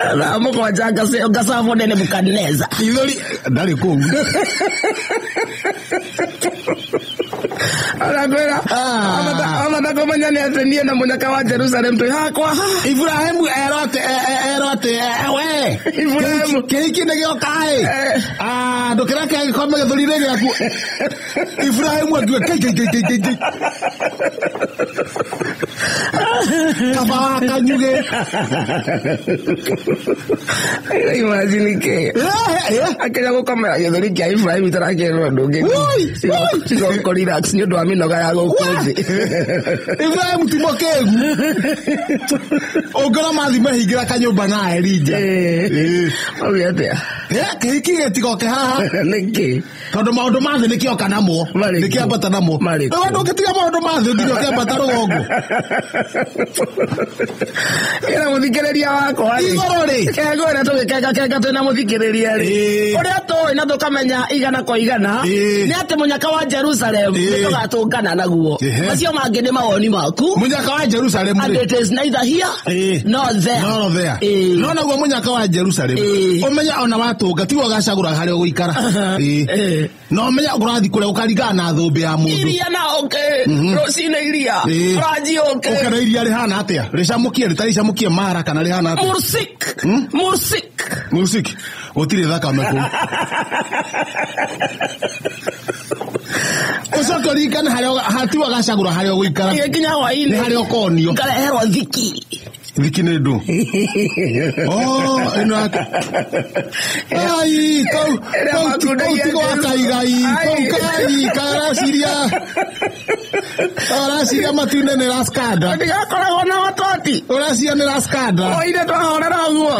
Thaa 7 ngacabwo nĩ Nebukadneza. Ithũri ndarĩ kũu. Arakwĩra ona ndakũmenya nĩ atĩ niĩ na mũnyaka wa Jerusalem twĩ hakwa. Ibrahimu erwo atĩ erwo atĩ we Ibrahimu. Kĩhiki nĩ gĩoka ĩ. Ah, ndũkĩreke gĩkome gĩthũri-inĩ gĩaku. Ibrahimu akiuga kei kei kei kei kei. Kaba wa kanyugĩ. Imagine kĩ akĩrĩa gũkomera gĩthũri kĩa Ibrahimu itarakĩrwo ũndũ ũngĩ. Woi, woi. Cigoko relax nĩ ũndũ wa mĩnoga ya gũkũ thĩ. Ibrahimu ti mũkĩgu. Ũngĩona mathi mehingĩra kanyũmba na Elija. Auge atĩa? Kĩhiki gĩtigoke haha. Nĩkĩ? Tondũ maũndũ ma thĩ nĩkĩoka namo. Marĩkũ? Nĩkĩambata namo. Marĩkũ? Rĩu ndũngĩtiga maũndũ ma thĩ nginya ũkĩambata rũgongo. Ĩra mũthikĩrĩria wakwa rĩ. Igũrũ rĩ. Kegwĩra tũgĩkenga kenga twĩna mũthikĩrĩria rĩ. Ũrĩa tũĩ na tũkamenya igana kwa igana nĩ atĩ mũnyaka wa Jerusalem nĩ tũgatũngana naguo. Macio mangĩ nĩ mawoni maku. Mũnyaka wa Jerusalem And rĩ. it is neither here nor there. No there. No naguo mũnyaka wa Jerusalem. Ũmenye ona watũnga tiwe ũgacagũra harĩa ũgũikara. No ũmenye ũrathiĩ kũrĩa ũkaringana na thũmbĩ ya mũndũ. Iria na ũkĩ. Rũcinĩ iria. Ranji ũkĩ. Ũkĩ na iria rĩhana atĩa? Rĩcamũkie rĩtarĩcamũkie mara kana rĩhana atĩa? Mursik. Mursik. Mursik. Gũtirĩ thakame kũu. Ũcoke ũririkane harĩa hatiwe ũgacagũra harĩa ũgũikara. Gĩkinya hwaĩ-inĩ. Nĩ harĩa ũkonio. Ngareherwo thiki. Thiki nĩ ndũ. Oh, ĩno yake. Ai, kau kau ti gwa kaigai. Kau kai karaciria. Ũraciria matu-inĩ nĩ raskanda. Ndigakoragwo na watoti. Ũraciria nĩ raskanda. Hwaĩ-inĩ twahorera ũguo.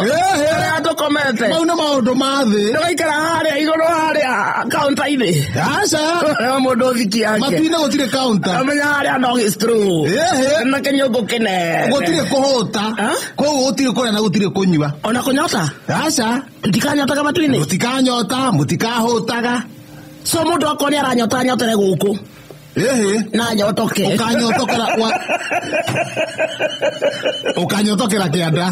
Harĩa tũkomete. Mau nĩ maũndũ ma thĩ. Ndũgaikara harĩa igũrũ harĩa kaunta-inĩ. Aca. Mũndũ thiki yake. Matu-inĩ gũtirĩ kaunta. Amenya harĩa no gĩstro. Na kĩnyũngũ kĩnene. Gũtirĩ kũhũta. Kũu gũtirĩ kũrĩa na gũtirĩ kũnyua. Ona kũnyota? Aca. Tũtikanyotaga matu-inĩ? Mũtikanyota, mũtikahũtaga. So mũndũ akorwo nĩ aranyota anyotere gũkũ. Na nyotoke. Ũkanyotokera wa ũkanyotokera kĩanda.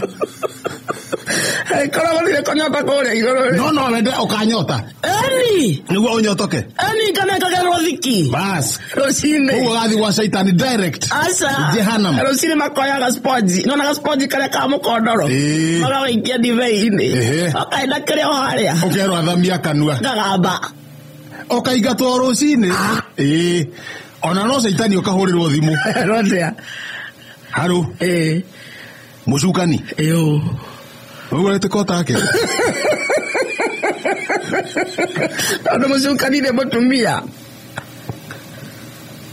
Korwo gũtirĩ kũnyota kũrĩa igũrũ. No no wende ũkanyota. Eni. Nĩguo ũnyotoke. Eni kana ĩkagerwo thiki. Bas. Rũcinĩ. Ũguo ũgathiĩ gwa caitani direct. Aca. Jehanam. Rũcinĩ makoyaga sponge. Nĩwonaga sponge karĩa ka mũkondoro. Magagaikia ndibei-inĩ. Ũkaenda kĩrĩa o harĩa. Ũkerwo athamia kanua. Ngagamba. Ũkaingatwo rũcinĩ. Ona no caitani ũkahũrĩrwo thimũ. Rũthĩa. Harũ. Mũcukani. Ũguo wetĩka take. Tondũ mũcukani nĩ mũtumia.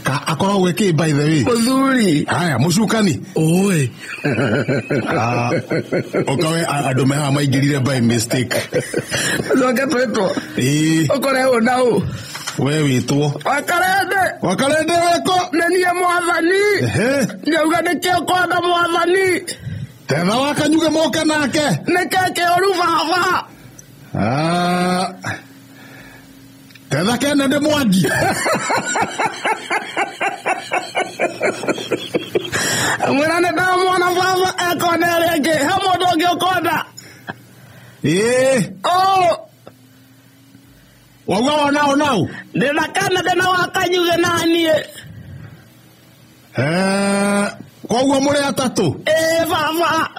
Ka akoragwo ĩkĩ by the way. Mũthuri. Haya mũcukani. Oi. Ũkawe andũ me haha maingĩrire by mistake. Ũcoke twĩtwo. Ũkore ũũ na ũũ. We wĩtwo. Wakarende. Wakarende wĩkũ. Nĩ niĩ mwathani. Nĩauga nĩkĩ ũkwenda mwathani. Tetha wa kanyuge moke nake. Nĩkĩ kĩũru baba. Tetha kene ndĩ mwangi. Mwĩra nĩ ndamwona baba ekona ĩrĩa ĩngĩ. He mũndũ ũngĩ ũkwenda. Wauga wona ũ na ũ? Ndĩna kana ndĩna wa kanyuge na niĩ. Koguo mũrĩ atatũ? Baba.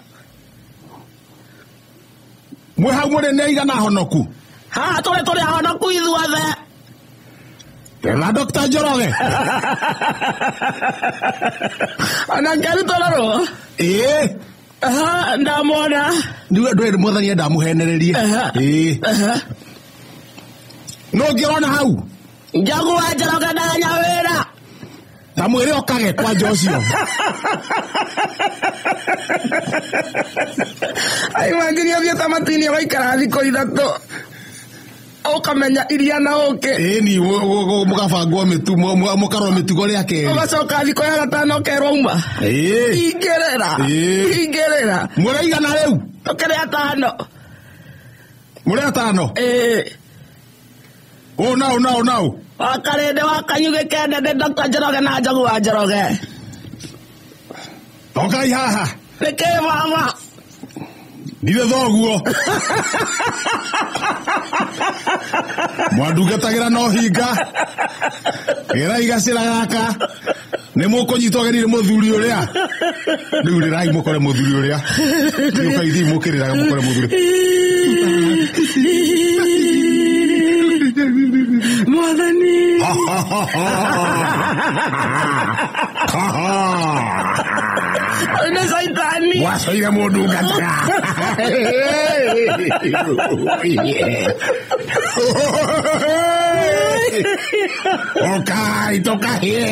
Mwĩ hau mũrĩ nĩ aigana honoku? Haha tũrĩ tũrĩ ahonoku ithuothe. Tena Dr. Njoroge. Ona ngĩrutũrũrwo? Ndamwona. Ndũĩ mwathani enda amũhenererie. No ngĩrona hau? Njogu wa Njoroge ndanya wĩra. Ta mwĩre okage kwanja ũcio. Imagine ũthiĩte matu-inĩ ũgaikara thikũ 3. Ũkamenya iria na ũkĩ. Ĩni mũgabangwo mũkarwo mĩtugo rĩa kerĩ. Ũgacoka thikũ ya gatano ũkerwo uma. Ingĩrĩra. Ingĩrĩra. Mũraigana rĩu? Tũkĩrĩ atano. Mũrĩ atano? Ũ na ũ na ũ na ũ? Wakarende wa Kanyugĩ Kennedy Dr. Njoroge na Njogu wa Njoroge. Okai haha. Nĩkĩ baba? Ndirĩ thoguo. Mwandungatagĩra no hinga. Gerai gacĩra gaka. Nĩ mũkũnyitwo ageni nĩ mũthuri ũrĩa. Rĩu rĩrai mũkore mũthuri ũrĩa. Rĩu kaithiĩ mũkĩrĩraga mũkore mũthuri. Mwathani. Nĩ caitani. Wacoire mũndungataga. Ũkai tũkahĩe.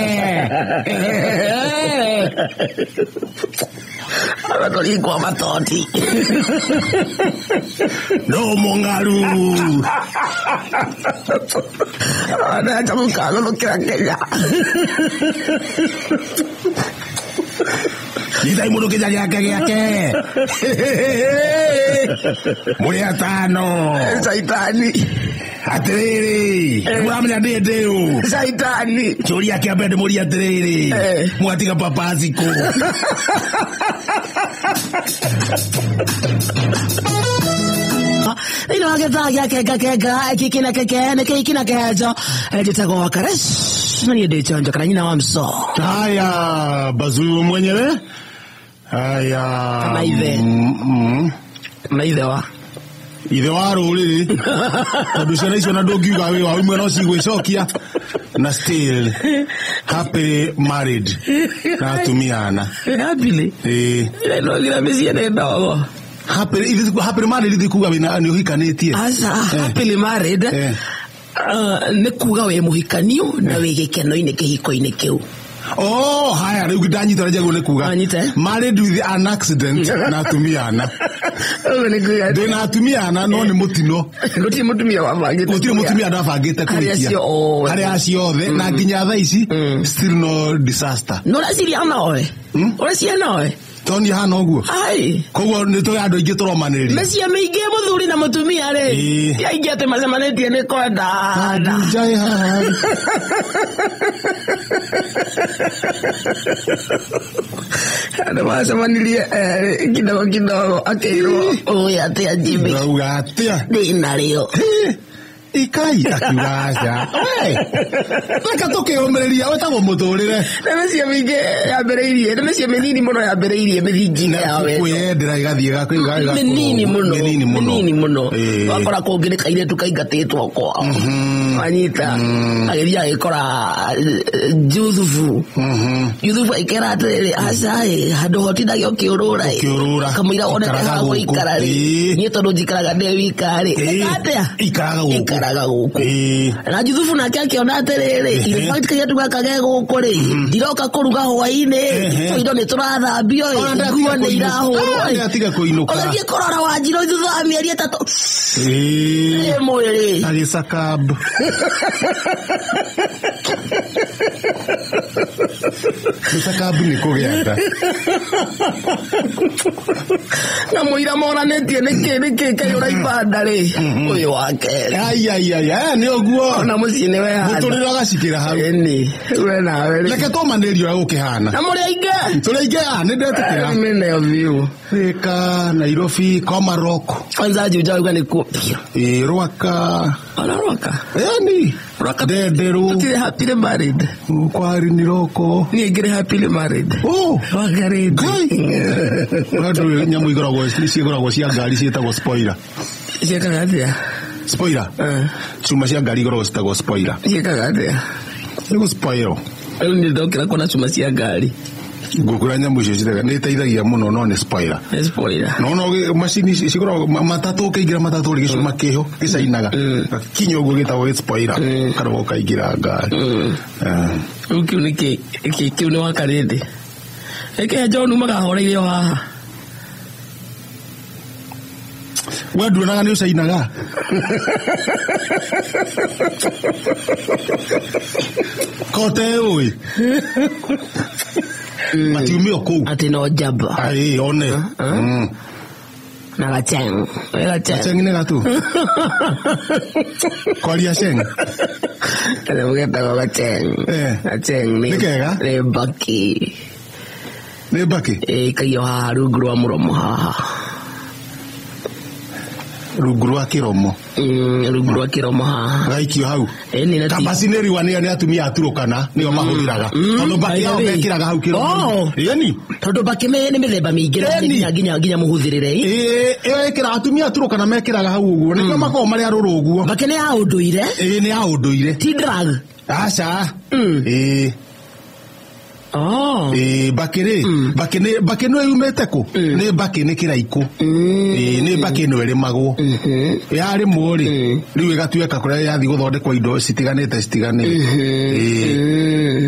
Tũringwo matoti. No mũng'aru. Ndĩrenda mũkagarũrũkĩra Kenya. Nyitai mũndũ kĩnya gĩake gĩake. Mũrĩ atano. Caitani. Atĩrĩrĩ, mũramenya ndĩ ndĩũ. Caitani. Kĩũria kĩa mbere ndĩmũrie atĩrĩrĩ, mwatiga papazi kũ? Thĩinĩ wa gĩthaa gĩa kenga kenga kĩkĩ na keke nĩ kĩhiki na kĩhenjo njĩtagwo Karesh na niĩ ndĩ Chonjo kana nyina wa Mso. Haya, bazuu mwenyewe. Haya. Kana ithe. Na ithe wa Ithe wa rũrĩrĩ. Tondũ ciana icio na ndũngiuga wĩ wa imwe no cigwĩcokia na still happily married na atumia ana. Happily. Ĩĩ. Ĩno mĩciĩ nĩ ndogo. Happily married ithe kuga wĩna nĩ ũhikanĩtie. Aca, happily married. Nĩ kuga wĩ mũhikanio na wĩ gĩkeno-inĩ kĩhiko-inĩ kĩu. Oh, haya rĩu ndanyita ũrĩa njagĩrĩirwo nĩ kuga. Married with an accident na atumia ana. Ndĩ na atumia ana no nĩ mũtino. Gũtirĩ mũtumia wabangĩte. Gũtirĩ mũtumia ndabangĩte kũhikia. Harĩ acio othe na nginya thaa ici still no disaster. No ũreciria nowe? Ũreciria nowe? Toni hana ũguo. Ai. Koguo nĩ tũrĩ andũ aingĩ tũromanĩrĩria. Mĩciĩ mĩingĩ mũthuri na mũtumia rĩ. Ti aingĩ atĩ macemanĩtie nĩ kwenda. Nja ĩ haha. Andũ macemanirie erĩ kidogo kidogo akĩrwo ũĩ atĩa Jimmy. Ũrauga atĩa? Ndĩ narĩo. Ikai akiuga aca. Reke tũkĩũmĩrĩria wĩtagwo mũtũrĩre. Nĩ mĩciĩ mĩingĩ yambĩrĩirie, nĩ mĩciĩ mĩnini mũno yambĩrĩirie mĩthingi-inĩ ya wendo. Kwĩyendera ĩgathiĩ mĩnini mũno. Mĩnini mũno. Wakora kũngĩ nĩ kairĩtu kaingatĩtwo kwao. Wanyita. Agĩthiĩ agĩkora Juthubu. Juthubu aikera atĩrĩrĩ, aca ĩ, handũ hotindage ũkĩũrũra ĩ. Kamũira wonete ha gũikara rĩ. Niĩ tondũ njikaraga ndĩ wika rĩ. Ĩka atĩa? Ikaraga gũkũ. Ikaraga gũkũ. Na Juthubu nake akĩona atĩrĩrĩ, in fact kairĩtu gaka ge gũkũ rĩ, ndiroka kũruga hwaĩ-inĩ, indo nĩ tũrathambio ĩ, nguo nĩ irahũrwo ĩ. Ndatiga kũinũka. Ũgathiĩ kũrora Wanjirũ thutha wa mĩeri 3. Ĩ mwĩrĩ. Agĩcakab. Gũcakab nĩ kũgĩa nda. Na mũira moranĩtie nĩkĩ nĩkĩ kaiyũra ibanda rĩ, ũyũ wa kerĩ. Ai ai ai, nĩ ũguo. Ona mũciĩ nĩ wehanda. Mũtũrĩre ũgacikĩra hau. Ĩni, we nawe rĩ. Reke tũmanĩrie ũrĩa gũkĩhana. Na mũrĩ aingĩ. Tũrĩ aingĩ, nĩ ndetĩkĩra. Mĩneo biũ. Thika, Nairobi, Komarok. Kwanza Juja uga nĩ kuo. Ĩ, Rwaka. Ona Rwaka. Ĩni. Rwaka. Ndenderũ. Tũtirĩ happily married. Kwari Niroko. Niĩ ngĩrĩ happily married. Oh. Wangarĩte. Ngai. Andũ nyamũ igũragwo ciĩgũragwo cia ngari ciĩtagwo spoiler. Ciĩkaga atĩa? Spoiler. Cuma cia ngari igũragwo citagwo spoiler. Ciĩkaga atĩa? Nĩ gũ spoil. Rĩu nĩ ndokĩra kuona cuma cia ngari. Ngũkũra nyamũ icio citega nĩ iteithagia mũno no nĩ spoiler. Nĩ spoiler. No no macini cigũragwo matatũ ũkĩingĩra matatũ rĩ gĩcuma kĩho gĩcainaga. Kinya ũguo gĩtagwo gĩ spoiler. Karũgo kaingĩra ngari. Rĩu kĩu nĩ kĩ kĩu nĩ wakarĩndĩ. Ĩkĩhe John umaga ahoreire o haha. We nduonaga nĩ ũcainaga. Kote ũĩ. Matiumio kũu. Atĩ no njamba. Ai one. Na gacheng. Gacheng. Gacheng nĩ gatu. Kwaria sheng. Kanyamũ getagwo gacheng. Gacheng nĩ kega. Nĩ mbaki. Nĩ mbaki? Ĩikagio haha rungu rwa mũromo haha. Rungu rwa kĩromo. Rungu rwa kĩromo haha. Gaikio hau. Ĩni na ti. Kabasi nĩ riũa nĩ atumia a Turukana nĩo mahũthĩraga. Tondũ mbakĩ yao mekĩraga hau kĩromo. Ĩni. Tondũ mbakĩ nĩ mĩthemba mĩingĩ na nginya mũhũthĩrĩre. Ĩĩ, ĩyo ĩkĩra atumia a Turukana mekĩraga hau ũguo. Nĩkĩo makoragwo marĩ arũrũ ũguo. Mbakĩ nĩ ya ũndũire. Ĩĩ, nĩ ya ũndũire. Ti drug. Aca. Ĩĩ. Oh. Mbakĩ rĩ, mbakĩ nĩ yumĩte kũ? Nĩ mbakĩ nĩ kĩraikũ. Nĩ mbakĩ ĩno ĩrĩmagwo. Yarĩmwo rĩ, rĩu ĩgatuĩka kũrĩa yathiĩ gũthondekwo indo citiganĩte.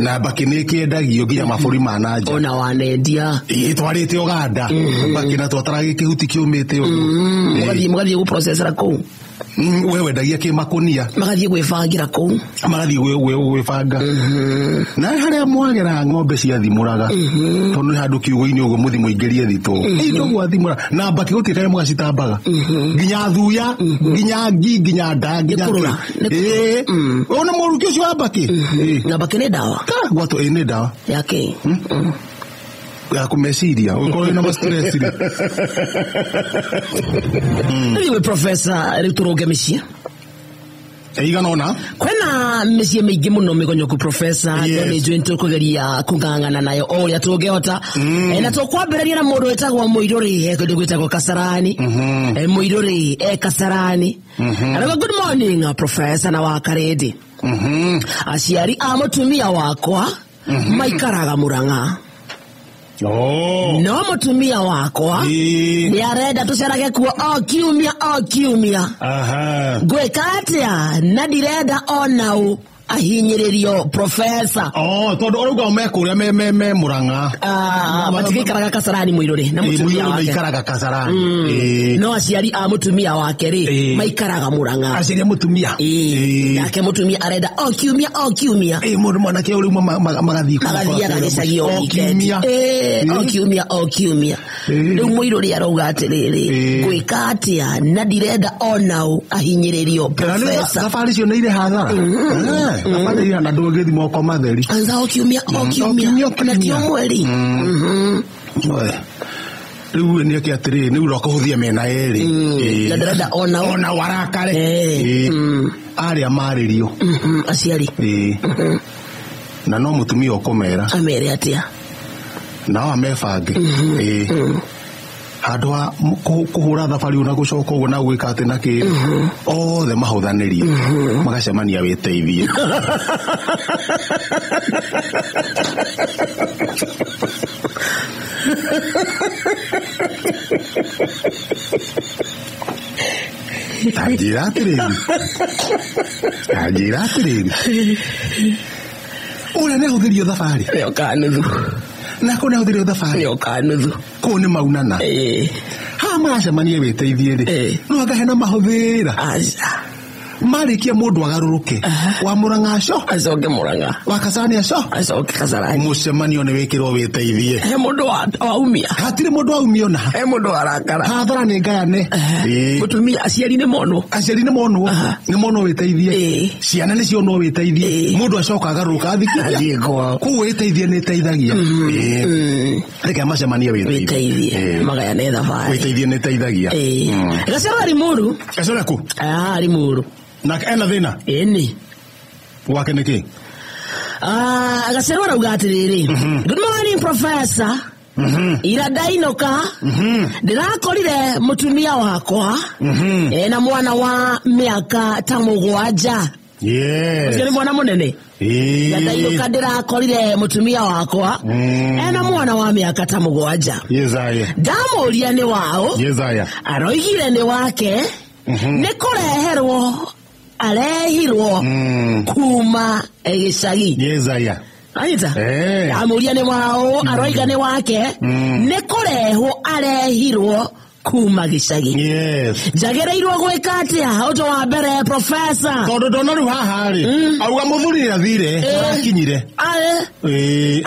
Na mbakĩ nĩ ĩkĩendagio nginya mabũrũri ma na nja. Ona wanendia. Twarĩte Ũganda. Mbakĩ na twataraga kĩhuti kĩũmĩte ũguo. Mũgathiĩ gũprocessera kũu. We wendagia kĩmakũnia. Magathiĩ gwĩbangĩra kũu. Magathiĩ gwĩbanga. Na harĩa mwagera ng'ombe ciathimũraga. Tondũ nĩ handũ kiugũ-inĩ ũguo mũthiĩ mũingĩrie thitoo. Indo gwathimũra. Na mbakĩ gũtirĩ karĩa mũgacitambaga. Nginya thuya, nginya ngi, nginya nda, nginya kĩ. Ĩĩ. Ũyũ nĩ mũrukĩ ũcio wa mbakĩ. Na mbakĩ nĩ ndawa. Gwatũ ĩ nĩ ndawa. Ya kĩ? Ya kũmeciria. Ũkorwo wĩna ma-stress rĩ. Anyway, Professor, rĩu tũrũnge mĩciĩ. Ĩigana ũna. Kwĩna mĩciĩ mĩingĩ mũno mĩgonyoku, Professor. Nĩ njũĩ nĩtũkũgeria kũng'ang'ana nayo o ũrĩa tũngĩhota. Na tũkwambĩrĩria na mũndũ wĩtagwo Mũirũrĩ, kũndũ gwĩtagwo Kasarani. Mũirũrĩ e Kasarani. Arauga, good morning, Professor na wa Karĩndĩ. Aciari a mũtumia wakwa maikaraga Mũrang'a. No mũtumia wakwa nĩ arenda tũcerage kuo o kiumia o kiumia. Ngwĩka atĩa na ndirenda ona ũ ahinyĩrĩrio, Professor. Tondũ ũrauga me kũrĩa me Mũrang'a. Matigĩikaraga Kasarani Mũirũrĩ na mũtumia wake. Maikaraga Kasarani. No aciari a mũtumia wake rĩ maikaraga Mũrang'a. Aciari a mũtumia. Nake mũtumia arenda o kiumia o kiumia. Mũndũ mwanake ũrĩa magathiĩ kũu. Magathiaga gĩcagi o weekend. O kiumia o kiumia. Rĩu Mũirũrĩ arauga atĩrĩrĩ, ngwĩka atĩa na ndirenda ona ũ ahinyĩrĩrio, Professor. Thabarĩ icio nĩ irĩ hathara. Thabarĩ na ndũngĩthi moko matheri. Anza o kiumia o kiumia na ti o mweri. Rĩu nĩ eke atĩrĩrĩ, nĩ ũroka kũhũthia mĩena ĩrĩ. Na ndĩrenda ona ũ. Ona warakare. Arĩa marĩrio. Aciari. Na no mũtumia ũkũmera. Amere atĩa? Nao amebange. Handũ ha kũhũra thabarĩ ona gũcoka ũguo na gwĩka atĩ na kĩ othe mahũthanĩrie magacemania wĩteithie. Tanjĩra atĩrĩrĩ. Ũrĩa nĩ ahũthĩrio thabarĩ. Nĩoka nuthu. Na kũu nĩ ahũthĩrio thabarĩ. Nĩoka nuthu. Kũu nĩ maunana. Haha maracemania wĩteithie rĩ. No anga hena mahũthĩra. Aca. Marĩkia mũndũ agarũrũke. Wa Mũrang'a aco. Acoke Mũrang'a. Wa Kasarani aco. Acoke Kasarani. Mũcemanio nĩ wĩkĩrwo wĩteithie. He mũndũ waumia. Hatirĩ mũndũ waumia ona. He mũndũ warakara. Hathara nĩ ngayane. Mũtumia aciari nĩ monwo. Aciari nĩ monwo. Nĩ monwo wĩteithie. Ciana nĩ cionwo wĩteithie. Mũndũ acoka agarũrũka athiĩ kwao. Kũu wĩteithie nĩ ĩteithagia. Reke macemanie wĩteithie. Magayane thabarĩ. Wĩteithie nĩ ĩteithagia. Gacero arĩ mũru. Gacero kũ? Arĩ mũru. Na ena thĩna? Ĩni. Gwake nĩ kĩ? Gacero arauga atĩrĩrĩ, good morning, Professor. Ira ndainũka ndĩrakorire mũtumia wakwa ena mwana wa mĩaka ta 7. Ũcio nĩ mwana mũnene. Ira ndainũka ndĩrakorire mũtumia wakwa ena mwana wa mĩaka ta 7. Ndamũria nĩ waũ, aroigire nĩ wake, nĩ kũreherwo arehirwo kuma gĩcagi. Anyita? Amũria nĩ waũ, aroiga nĩ wake, nĩ kũrehwo arehirwo kuma gĩcagi. Njagĩrĩirwo gwĩka atĩa? Ũndũ wa mbere, Professor. Tondũ ndona rĩu haha rĩ, auga mũthuri nĩ athire, arakinyire. Arathiĩ wĩra.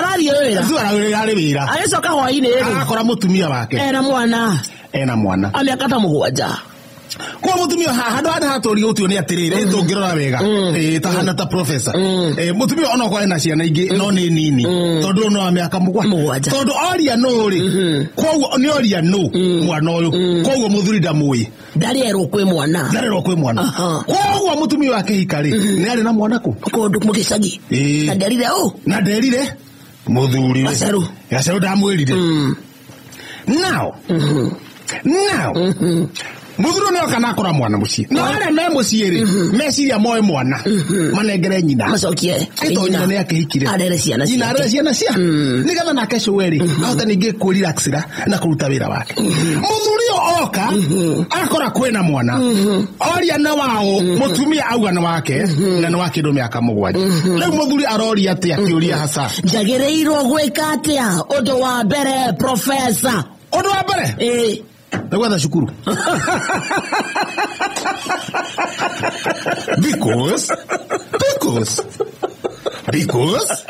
Ararĩ wĩra. Agĩcoka hwaĩ-inĩ rĩ. Arakora mũtumia wake. Ena mwana. Ena mwana. A mĩaka ta 7. Kwa mutumia handu hada hatũria ũtio nĩ atĩrĩrĩ tũngĩrora wega ta hana ta professor mutumia ona okorwo ena ciana ingĩ no nĩ nini tondũ no wa mĩaka mũgwanja tondũ oria nũ rĩ koguo nĩ oria nũ mwana ũyũ koguo mũthuri ndamũĩ ndarĩ erwo kwĩ mwana ndarĩ erwo kwĩ mwana koguo mutumia wa kĩhika rĩ nĩ arĩ na mwana kũ kũndũ mũgĩcagi na nderire ũ na nderire mũthuri Gacerũ Gacerũ ndamwĩrire now now muthuri nä oka nakora mwana muciĩ na arĩa me mũciĩ rĩ meciria moe mwana manengere nyina macokie ito nyina nĩ akĩhikire arere ciana nyina arere ciana cia nĩgetha nake cũwe rĩ ahote ningĩ kwĩrelaxĩra na kũruta wĩra wake muthuri ũyũ oka akora kwĩna mwana oria nĩ waũ mũtumia auga nĩ wake na nĩ wa kĩndũ mĩaka mũgwanja rĩu mũthuri aroria atĩa kĩũria hasa njagĩrĩirwo gwĩka atĩa ũndũ wa mbere professor ũndũ wa mbere nĩ gwetha cukuru because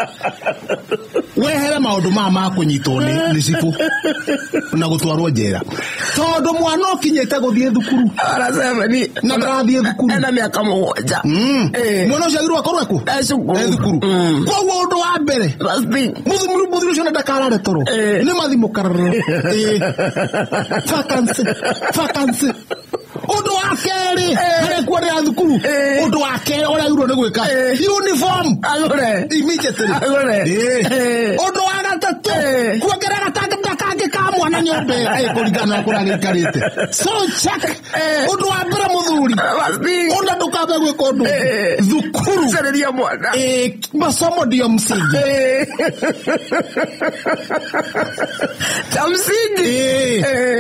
wehere maũndũ maya ma kũnyitwo nĩ cibũ na gũtwarwo njera tondũ mwana ũkinyĩte gũthiĩ thukuru na ndarathiĩ thukuru ena mĩaka mũgwanja mwana ũcio agĩrĩirwo akorwo ekũ e thukuru koguo ũndũ wa mbere mũthuri ũcio ndakarare toro nĩ mathimũ kararo vacancy ũndũ wa kerĩ harĩa kuo nĩ ya thukuru ũndũ wa kerĩ ũrĩa agĩrĩirwo nĩ gwĩka uniform agũre immediately ũndũ wa gatatũ kuongerera gatanda kangĩ ka mwana nyũmba ĩyo kũringana na kũrĩa gĩikarĩte so check ũndũ wa mbere mũthuri ona ndũkambe gwĩka ũndũ thukuru carĩria mwana masomo ndio msingi cha msingi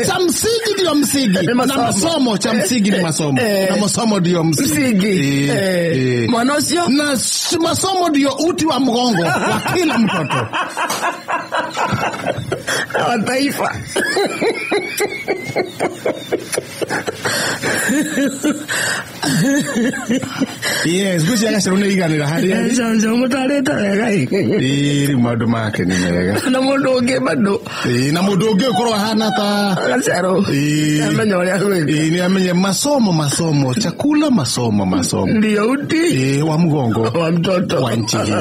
cha msingi ndio msingi na masomo cha msingi ni masomo na masomo ndio msingi mwana ũcio na masomo ndio uti wa mgongo wa kila mtoto wa taifa. Yes, ngwĩciria Gacerũ nĩ iganĩra harĩa Jojo mũtarĩte wega ĩ rĩu maũndũ make nĩ mega na mũndũ ũngĩ bado na mũndũ ũngĩ ũkorwo ahana ta Gacerũ amenya ũrĩa gwĩka nĩ amenye masomo masomo chakula masomo masomo ndio uti wa mgongo wa mtoto wa nchi hii.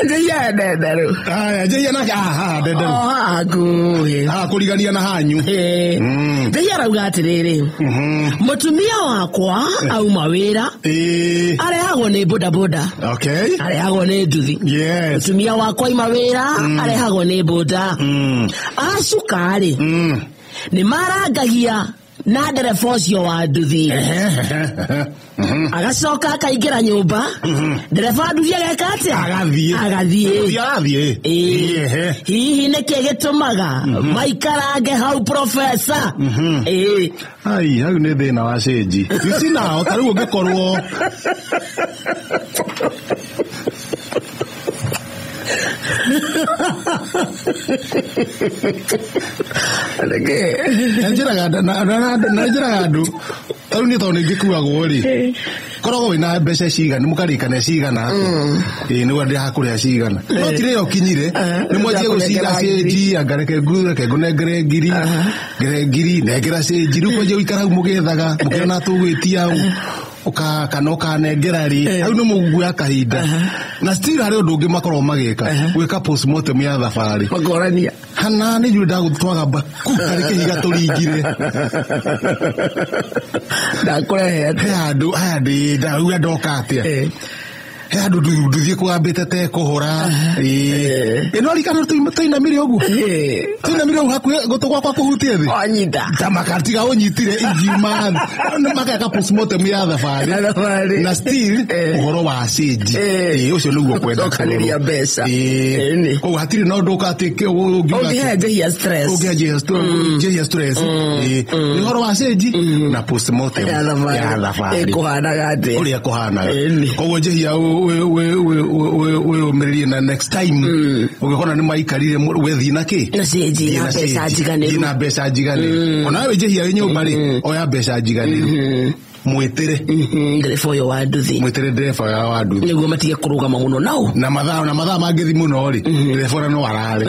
Njĩia ndenderũ aya njĩia nake aha ndenderũ hakuhĩ kũrigania na hanyu Njĩia arauga atĩrĩrĩ mũtumia wakwa auma wĩra arehagwo nĩ bodaboda okay arehagwo nĩ nduthi yes mũtumia wakwa aima wĩra arehagwo nĩ boda acuka-rĩ nĩ marangagia na ndereba ũcio wa nduthi agacoka akaingĩra nyũmba ndereba wa nduthi ageka atĩa agathiĩ hihi nĩkĩ gĩtũmaga maikarange hau professor ai hau nĩ thĩna wa cĩnji you see now ta rĩu ũngĩkorwo njĩraga andũ tarĩu niĩ tondũ nĩngĩkuagwo rĩ koragwo wĩna mbeca cigana mũkarĩkania cigana atĩa nĩguo ndĩrakũrĩha cigana no ti rĩrĩa ũkinyire nĩ mwanjie gũcira cĩnji anga reke ngũnengere ngiri ngere ngiri nengera cĩnji rĩu kwanjia gũikara hau mũgĩethaga mũkĩona tũgwĩtia kana ũkanengera rĩ hau nĩ mũguoya kahinda na still harĩ ũndũ ũngĩ makoragwo magĩka gwĩka postmortem ya thabarĩ makorania hana nĩ njũĩ ndagũtwaga mbaku tarĩ kĩhiga tũringire ndakũrehe he handũ haya ndĩ ndauga ndoka atĩa he handũ nduthiĩ kũgambĩte te kũhũra ĩno rikana tũinamire ũguo tũinamire ũguo hakuhĩ gũtũ gwakwa kũhutie thĩ wanyita tamaka tiga ũnyitire ingiuma thĩ makeka postmortem ya thabarĩ na still ũhoro wa cĩnji ũcio nĩguo kwenda gũcokanĩria mbeca koguo hatirĩ na ũndũ ũkatĩ ũngĩhe njĩhia stress ũngĩhe njĩhia stress nĩ ũhoro wa cĩnji na postmortem ya thabarĩ ĩkũhanaga atĩa ũrĩa kũhanaga koguo njĩhia wĩyũmĩrĩrie na next time ũngĩkona nĩ maikarire wethiĩ na kĩ na cĩnji na mbeca njiganĩru na mbeca njiganĩru ona we njĩhia wĩ nyũmba rĩ oya mbeca njiganĩru mwĩtĩre ndereba ũyũ wa nduthi mwĩtĩre ndereba ũyũ wa nduthi nĩguo matige kũrũgama mũno nao na mathaa mangĩthi mũno rĩ ndereba ũrĩa no arare.